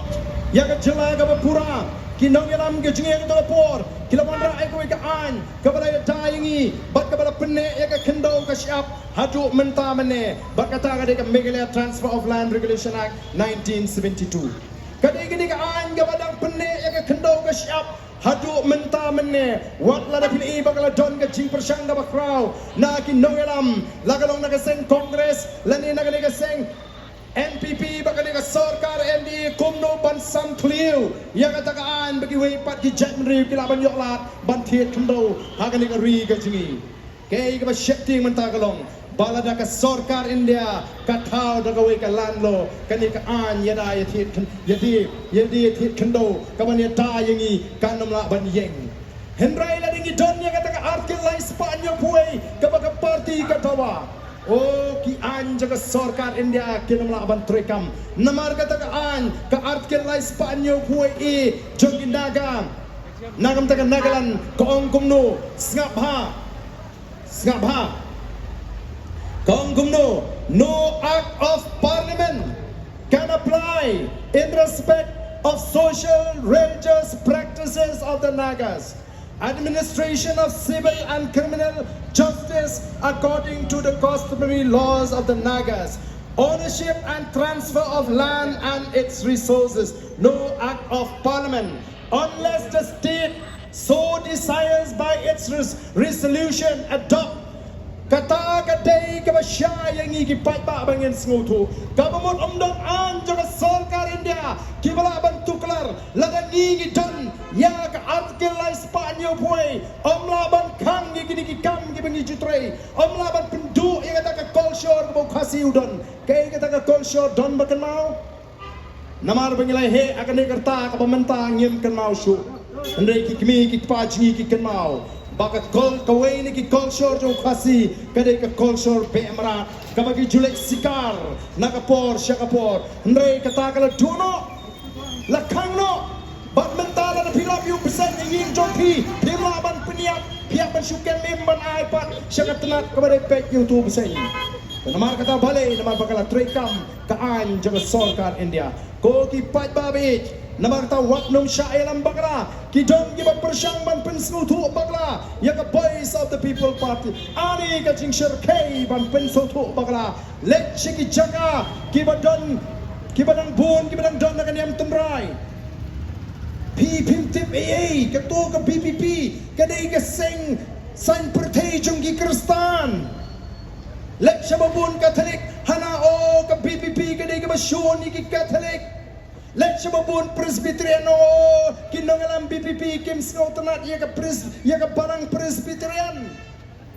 ïa ka jylla kaba pura, ki nongïalam ka jong ngi ha kato ka por ki la wanrah ïa kawei ka aiñ kaba la ïada ïa ngi bad kaba la pynneh ïa ka khyndew ka shyiap haduh mynta mynne, bad kata ka dei ka Meghalaya Transfer of Land Regulation Act nineteen seventy-two. Ka dei kane ka aiñ kaba dang pynneh ïa ka khyndew ka shyiap haduh mynta mynne. Wat lada phi la ïohi ba ka la don ka jingpyrshang kaba khraw na ki nongïalam, la ka long na ka seng Congress lane na kane ka seng N P P bad kane ka sorkar N D A, kumno ban samthliew ïa kata ka aiñ ba kiwei pat ki jaitbynriew ki lah ban ïoh lad ban thied khyndew ha kane ka ri ka jong ngi. Kaei kaba sheptieng mynta ka long ba lada ka sorkar India ka thaw da kawei ka land law, kane ka aiñ ïada ïa thied khyn-, ïada, ïada ïa thied khyndew kaban ïada ïa ngi kan ym lah ban ïeng. Hynrei lada ngi don ïa kata ka Article lai spah hynñiewphew wei kaba ka party ka dawa, o, ki aiñ jong ka sorkar India kin ym lah ban treikam. Namar kata ka aiñ, ka Article lai spah hynñiewphew wei A jong ki Naga, na ka bynta ka Nagaland, ka ong kumno? Sngap bha. Sngap bha. Ka ong kumno? No act of parliament can apply in respect of social religious practices of the Nagas, administration of civil and criminal justice according to the customary laws of the Nagas, ownership and transfer of land and its resources, no act of parliament, unless the state so desires by its res- resolution adopt. Kata ka dei kaba shai ïa ngi ki paidbah ba ngin sngewthuh. Kaba mut ym don aiñ jong ka sorkar India kiba lah ban tuklar lada ngi ngi don ïa ka Article lai spah hynñiew phew wei. Ym lah ban khang ïa kine ki kam kiba ngi ju trei. Ym lah ban pynduh ïa kata ka kolshor kaba u Khasi u don. Kaei kata ka kolshor don ba kynmaw? Namar ba ngi la heh ha kane ka rta kaba mynta ngim kynmaw shuh. Hynrei ki kmie ki kpa jong ngi ki kynmaw ba ka kol kawei na ki kolshor jong u Khasi ka dei ka kolshor beh mrad kaba ki ju leit sikar na ka por sha ka por. Hynrei kata ka la duh noh, la khang noh. Bad mynta lada phi lap ïa u bseiñ ha ïing jong phi, phim lah ban pynïap, phi hap ban shu kem im ban ai pat sha ka tnat kaba dei peit ïa utu u bseiñ. Namar kata balei? Namar ba ka la treikam ka aiñ jong ka sorkar India. Ko ki paidbah ba ïeit, namar kata wat nym shah ïalam bakla. Ki don kiba pyrshang ban pynsngewthuh bakla ïa ka Voice of the People Party. Ani ka jingshyrkhei ban pynsngewthuh bakla. Leit sha ki jaka kiba don, kiba dang bun, kiba dang don na ka niam tynrai. Phi phim tip ei ei, kato ka V P P ka dei ka seng saiñ pyrthei jong ki Khristan. Leit sha ba bun Katholik, hana, oh, ka V P P ka dei kaba shun ïa ki Katholik. Leit sha ba bun Presbyterian, oh, ki nongïalam V P P kim sngewtynnat ïa ka Pres-, ïa ka balang Presbyterian.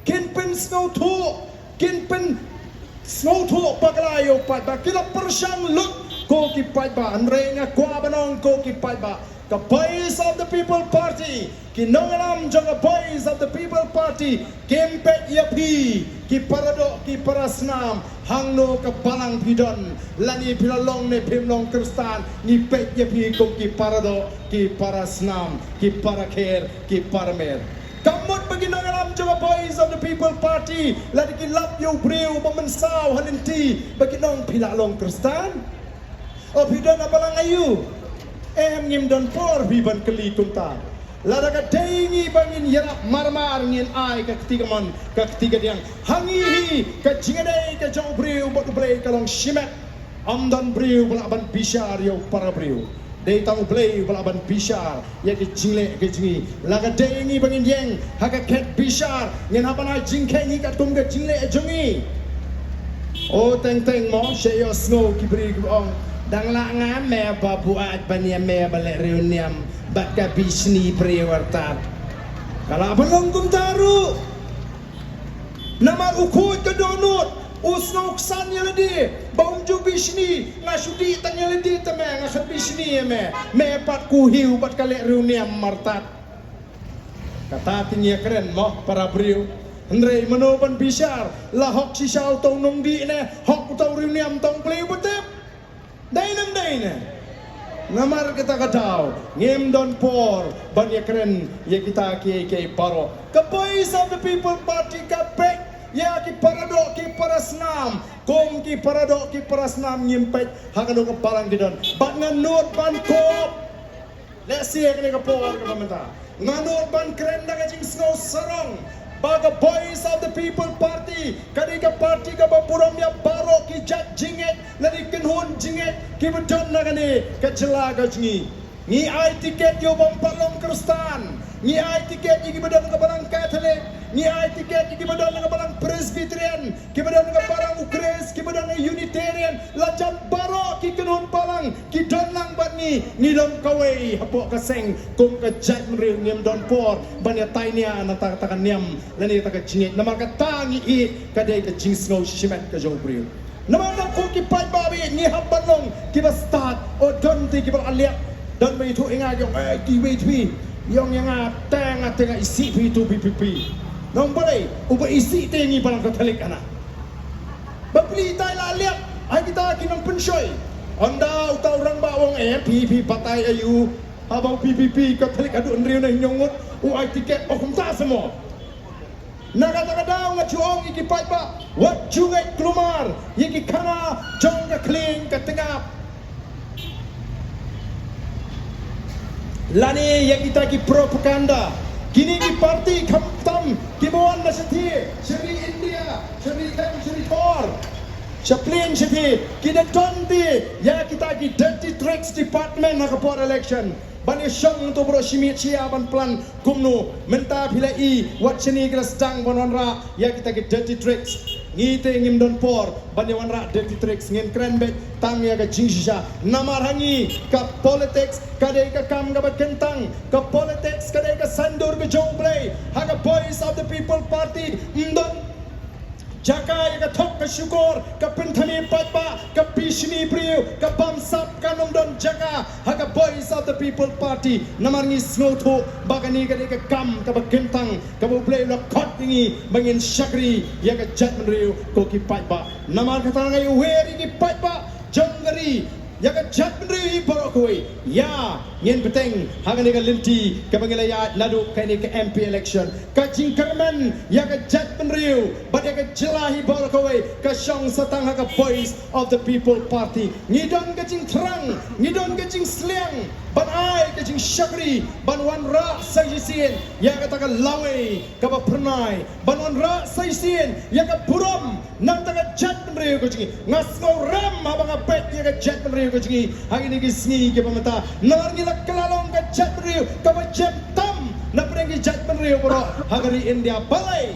Kin pynsngewthuh, kin pynsngewthuh bakla ïa u paidbah. Ki la pyrshang lut ko ki paidbah, hynrei nga kwah ban ong ko ki paidbah, ka Voice of the People Party, ki nongïalam jong ka Voice of the People Party kim peit ïa phi ki paradoh ki parasnam. Hangno ka balang phi don, lane phi la long ne phim long Khristan, ngi peit ïa phi kum ki paradoh ki parasnam, ki parakher, ki paramer. Ka mut ba ki nongïalam jong ka Voice of the People Party lada ki lap ïa u briew ba mynsaw ha lynti ba ki ong phi la long Khristan? O phi don ha balang aïu? Em, ngim don por phi ban kylli kumta. Lada ka dei ngi ba ngin ïarap marmar, ngin ai ka kti kamon ka kti kadiang. Ha ngi hi ka jingïadei ka jong u briew bad U Blei ka long shimet. Ym don briew ba lah ban bishar ïa u para briew. Dei tang U Blei ba lah ban bishar ïa ki jingleh ki jong ngi. La ka dei ngi ba ngin ïeng ha ka khet bishar, ngin hap ban ai jingkheiñ hi katkum ka jingleh jong ngi. O teng teng mo, sha ïohsngew ki briew kiba ong, dang lah nga me ba buaid ban ïa me ba leh riewniam bad ka bishni briew artat. Ka lah ban long kumta ruh. Namar u khuid ka dohnud u sngewksan ïa lade ba um ju bishni. Nga shu dih tang ïa lade te me, nga khlem bishni ïa me. Me pat ku hiew bad ka leh riewniam martat. Kata te ngi ïakren mo para briew. Hynrei mano ban bishar, la hok shisha uto u nongdih ne hok uto u riewniam, uto U Blei uba tip. Dei ne ym dei ne? Namar kata ka daw ngim don por ban ïakren ïa kita kiei kiei baroh. Ka Voice of the People Party ka peit ïa ki paradoh ki parasnam kum ki paradoh ki parasnam, ngim peit ha kano ka balang ki don. Bad nga nud ban kop. Lehse ha kane ka por kaba mynta nga nud ban kren da ka jingsngew sarong ba ka Voice of the People Party ka dei ka party kaba burom ïa baroh ki jait jingngeit lane kynhun jingngeit kiba don na kane ka jylla ka jong ngi. Ngi ai tiket ïa u bym pat long Khristan. Ngi ai tiket ïa kiba don na ka balang Katholik. Ngi ai tiket ïa kiba don na ka balang Presbyterian, kiba don na ka balang U Khrist, kiba don na Unitarian. La jan baroh ki kynhun balang ki don lang bad ngi, ngi long kawei hapoh ka seng kum ka jaitbynriew. Ngim don por ban ïa tainia na kata ka niam lane kata ka jingngeit. Namar kata ngi ïeit ka dei ka jingsngew shimet ka jong u briew. Namar kata ko ki paidbah ba ïeit, ngi hap ban long kiba stad. O don te kiba la liat, don ba ïathuh ïa nga, ïong, eh, kiwei tbit ïong ïa nga, te nga te nga isih phi tu phi phi phi. Nong balei? Uba isih te ngi balang Katholik ana. Bapli tai la liat ai kita ki nongpynshoi. Ynda uta u rangbah u ong, eh, phi phi batai aïu? Haba u P P P Katholik haduh hynriew ne hynñiew ngut u ai tiket, oh kumta sa mo. Na kata ka daw nga ju ong ïa ki paidbah, wat ju ngeit kulmar ïa ki khana jong ka khlieng ka tngap. Lane ïa kita ki propaganda. Kine ki party khamtam kiba wan na shathie, sha ri India, sha ri Thailand, sha ri Thor, sha plane shathie, ki da don te ïa kita ki dirty tricks department ha ka por election. Ban ïa shong to bro shimiet shia ban plan kumno, mynta phi la i wat shane ki la sdang ban wanrah ïa kita ki dirty tricks. Ngi te ngim don por ban ïa wanrah dirty tricks, ngin kren beit tang ïa ka jingshisha. Namar ha ngi ka politics ka dei ka kam kaba kyntang, ka politics ka dei ka saiñdur ka jong U Blei. Ha ka Voice of the People Party ym don jaka ïa ka thok ka shukor, ka pynthame paidbah, ka pynshni briew, ka bamsap, kam don jaka ha ka Voice of the People Party. Namar ngi sngewthuh ba kane ka dei ka kam kaba kyntang kaba U Blei u la khot ïa ngi ba ngin shakri ïa ka jaitbynriew ko ki paidbah. Namar kata nga ïawer ïa ki paidbah jong ka ri, ïa ka jaitbynriew hi baroh kawei. Ïa, ngin bteng ha kane ka lynti kaba ngi la ïaid naduh kane ka M P election. Ka jingkyrmen ïa ka jaitbynriew bad ïa ka jylla hi baroh kawei ka shong sa tang ha ka Voice of the People Party. Ngi don ka jingthrang, ngi don ka jingsliang ban ai ka jingshakri, ban wanrah sa shisien ïa kata ka lawei kaba phyrnai, ban wanrah sa shisien ïa ka burom na ka bynta ka jaitbynriew ka jong ngi. Nga sngewrem haba nga peit ïa ka jaitbynriew ka jong ngi ha kine ki sngi kiba mynta. Namar ngi la kylla long ka jaitbynriew kaba jem tam na pdeng ki jaitbynriew baroh ha ka ri India. Balei?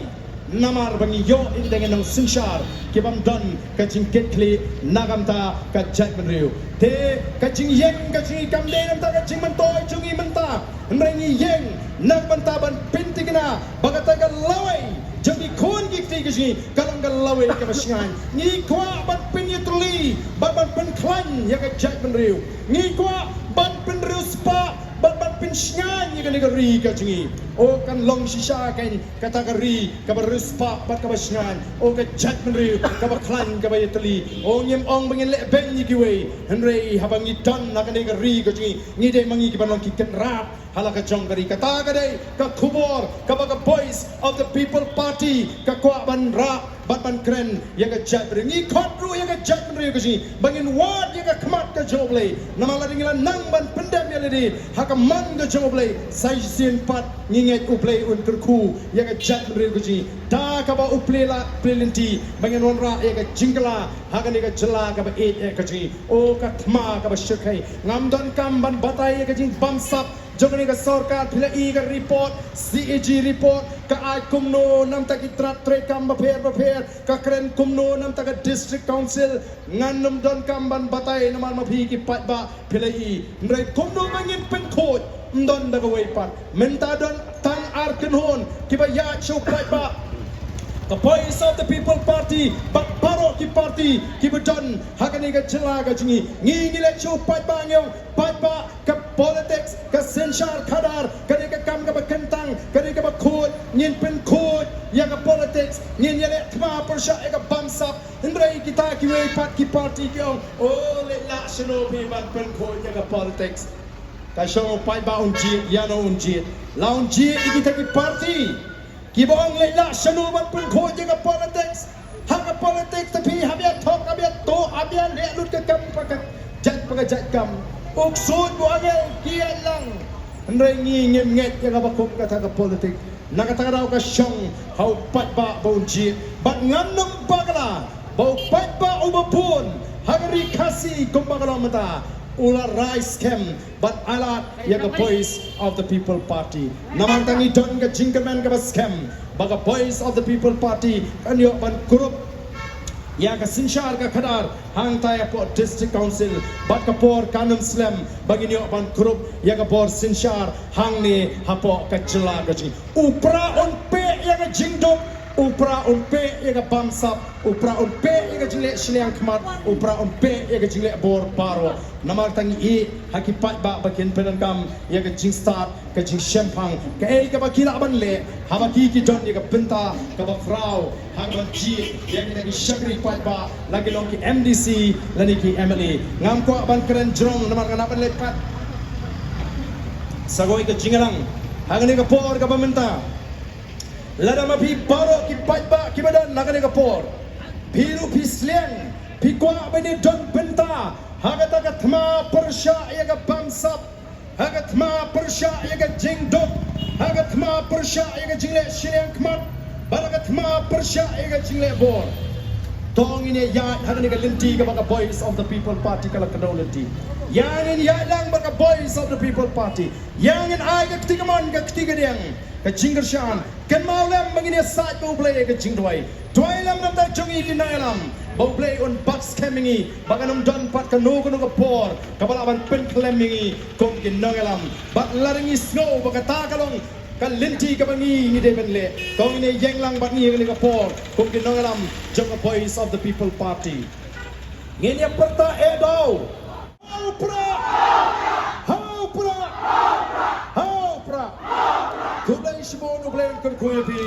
Namar ba ngi ïoh ïa ki dei ngi nongsynshar ki bym don ka jingkitkhlieh na ka bynta ka jaitbynriew. Te ka jingïeng ka jong ngi kam dei na ka bynta ka jingmyntoi jong ngi mynta. Hynrei ngi ïeng na ka bynta ban pynthikna ba kata ka lawei jong ki khun ki kti ka jong ngi ka long ka lawei kaba shngaiñ. Ngi kwah ban pynïatylli bad ban pynkhlaiñ ïa ka jaitbynriew. Ngi kwah ban pynriewspah bad ban pynshngaiñ ïa kane ka ri ka jong ngi. O kan long shisha kein kata ka ri kaba riewspah bad kaba shngaiñ. O ka jaitbynriew kaba khlaiñ kaba ïatylli. O ngim ong ba ngin leh beiñ ïa kiwei. Hynrei haba ngi don ha kane ka ri ka jong ngi, ngi dei ma ngi kiban long ki kynrad ha la ka jong ka ri. Kata ka dei ka khubor kaba ka Voice of the People Party ka kwah ban rah bad ban kren ïa ka jaitbynriew. Ngi khot ruh ïa ka jaitbynriew ka jong ngi ba ngin wad ïa ka khmat ka jong U Blei. Namar lada ngi la nang ban pyndem ïa lade ha ka mon ka jong U Blei, sa shisien pat ngi ngeit U Blei un kyrkhu ïa ka jaitbynriew ka jong ngi. Da kaba u plie lad plie lynti ba ngin wanrah ïa ka jingkylla ha kane ka jylla kaba ïeit ka jong ngi. O ka thma kaba shyrkhei. Ngam donkam ban batai ïa ka jingbamsap jong kane ka sorkar. Phi la i ka report, C A G report, ka ai kumno na ka bynta ki tnat treikam bapher bapher, ka kren kumno na ka bynta ka District Council. Ngan nym donkam ban batai namar ma phi ki paidbah phi la i. Hynrei kumno ba ngin pynkhuid, ym don da kawei pat. Mynta don tang ar kynhun kiba ïaid sha u paidbah. Ka Voice of the People Party bad baroh ki party kiba don ha kane ka jylla ka jong ngi. Ngi ngi leit sha u paidbah, ngi ong paidbah, ka politics, ka synshar khadar ka dei ka kam kaba kyntang, ka dei kaba khuid. Ngin pynkhuid ïa ka politics, ngin ïaleh thma pyrshah ïa ka bamsap. Hynrei kita kiwei pat ki party ki ong, o, leit lah shano phi ban pynkhuid ïa ka politics. Ka shong u paidbah un jied, ïano un jied? La un jied ïa kita ki party kiba ong leit lah shano ban pynkhuid ïa ka politics. Ha ka politics te phi hap ïa thok, hap ïa tuh, hap ïa leh lut ka kam ba ka jait ba ka jait kam. U ksuid u angel ki ïaid lang. Hynrei ngi ngim ngeit ïa kaba kum kata ka politics. Na kata ka daw ka shong ha u paidbah ba un jied. Bad ngan nym bakla ba u paidbah uba bun ha ka ri Khasi kumba ka long mynta u la rai skhem ban ailad ïa ka Voice of the People Party. Namar tang ngi don ka jingkyrmen kaba skhem ba ka Voice of the People Party kan ïoh ban kurup ïa ka synshar ka khadar hangta hapoh District Council. Bad ka por kan nym slem ba ngin ïoh ban kurup ïa ka bor synshar hangne hapoh ka jylla ka jong ngi. U Pra un peh ïa ka jingduk, u Pra un peh ïa ka bamsap, u Pra un peh ïa ka jingleh shiliang khmat, u Pra un peh ïa ka jingleh bor baroh. Namar tang ngi ïeh ha ki paidbah ba kin pyndonkam ïa ka jingstad, ka jingshemphang, kaei kaba ki lah ban leh haba ki ki don ïa ka bynta kaba khraw ha ka ban jied ïa kita ki shakri paidbah, la ki long ki M D C lane ki M L A. Ngam kwah ban kren jrong namar nga nang ban leit pat. Sa kawei ka jingïalang ha kane ka por kaba mynta. Lada ma phi baroh ki paidbah kiba don ha kane ka por, phi ruh phi sliang, phi kwah ban ïadon bynta ha kata ka thma pyrshah ïa ka bamsap, Ha ka thma pyrshah ïa ka jingduk, ha ka thma pyrshah ïa ka jingleh shiliang khmat, bad ha ka thma pyrshah ïa ka jingleh bor. To ngin ïa ïaid ha kane ka lynti kaba ka Voice of the People Party ka la kdew lynti. Ïa ngin ïaid lang bad ka Voice of the People Party. Ïa ngin ai ka kti kamon ka kti kadiang, ka jingkyrshan. Kynmaw lem ba ngin ïa said bad U Blei ïa ka jingduwai. Duwai lem na ka bynta jong ngi ki nongïalam, ba U Blei un bat skhem ïa ngi, ba kan ym don pat kano kano ka por kaba lah ban pynkhlem ïa ngi kum ki nongïalam. Bad lada ngi sngew ba kata ka long ka lynti kaba ngi ngi dei ban leh, to ngin ïa ïeng lang bad ngi ha kane ka por kum ki nongïalam jong ka Voice of the People Party. Ngin ïa pyrta eh daw. Ha u Prah! Ha u Prah! Ha u Prah! Khublei shibun, U Blei un kyrkhu ïa phi.